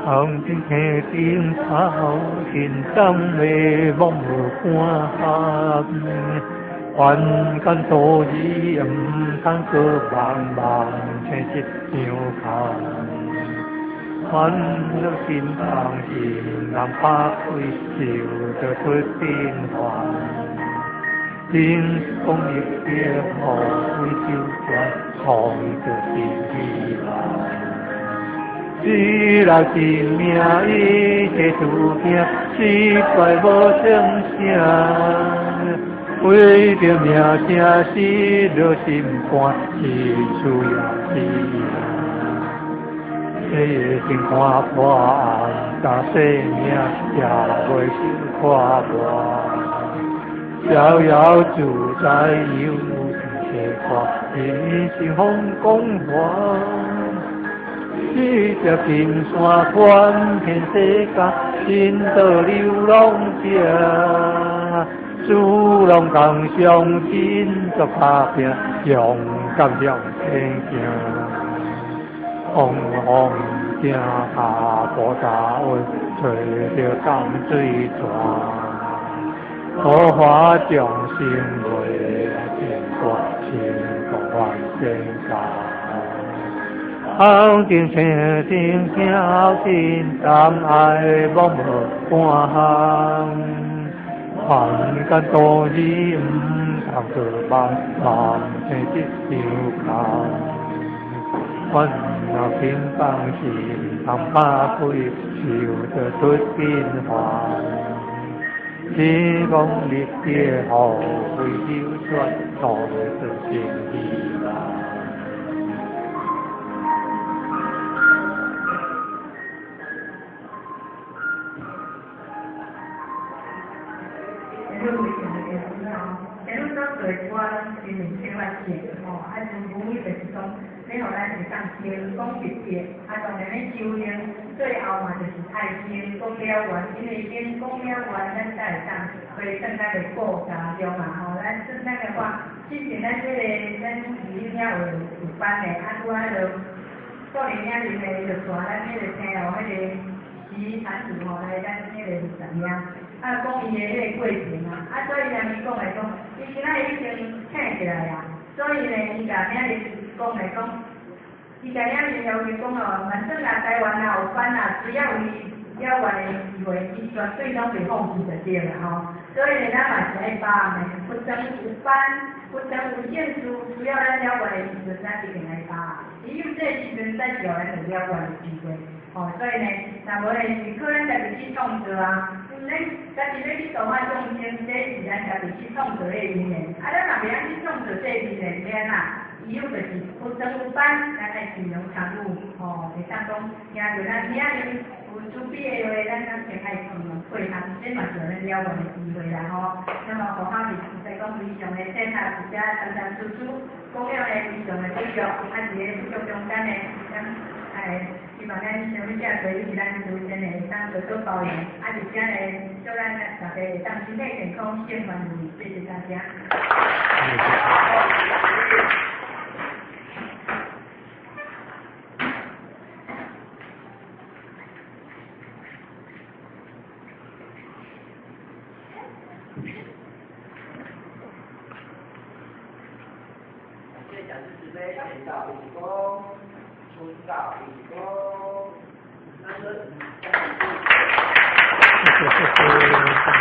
紅燈頂頭，心中的夢無半項。凡間多事，毋通閣茫茫青一場空。煩惱心放心，人拍開就得出變幻。天公一變，雨水就轉，創造新希望。只來一命，一切注定，失敗無成聲。為著名聲，失落心肝，是輸也是贏。世情看破，暗生命也袂受看破。逍遙自在遊天看，人生風光華。一隻金山傳遍世間，真道流浪者，主人共相真作打拼，勇敢向前行。風風行下菩薩位，揣著淡水泉，桃花眾生袂見過，心共凡仙家。紅燈青燈橋真當愛茫無半項，凡間多事毋通閣茫茫青一場空。煩惱心放心，通拍開受得出變幻。天公立地雨水流轉，創造新希望。你予咱會當成功立德，啊，當然咧修行，最後嘛就是愛成功了願，因為成功了願，咱才會當回轉咱的故家鄉啊！吼，咱算咱的話，之前咱這個咱義興遐有班的，啊，拄仔就過年遐陣呢，就帶咱彼個聽哦，彼個徐產主吼來咱彼個佛寺遐，啊，講伊的彼個過程啊，啊，所以伊講來講，伊今仔已經醒起來啊，所以呢，伊共遐日講來講。伊共遐日要求講哦，反正啊，台灣啊有班啊，只要有伊了願的機會，伊絕對攏袂放棄就對啦吼。所以呢，咱嘛是愛把握的，不曾有班，不曾有證書，只要咱了願的時陣，咱一定愛把握。只有這時陣，才是予咱有了願的機會。吼，所以呢，若無呢是靠咱家己去創造啊，咱家己欲去度化眾生，這是咱家己去創造的因緣。啊，咱若袂曉去創造這因緣，欲按怎？伊有就是有長有班，咱愛盡量參與，吼，會當講聽著咱遐爾有慈悲的話，咱咱先愛盡量配合，這嘛是咱了緣的機會啦，吼。那麼佛法是實在講非常的切合，而且層層處處講了呢非常的不足，啊，佇咧不足中間呢，咱哎，希望咱想欲遮濟，是咱自身的會當多多包容，啊，而且呢，祝咱大家會當身體健康，幸福如意，謝謝大家。謝講師慈悲，善道義工，春道義工，那個。謝謝謝謝。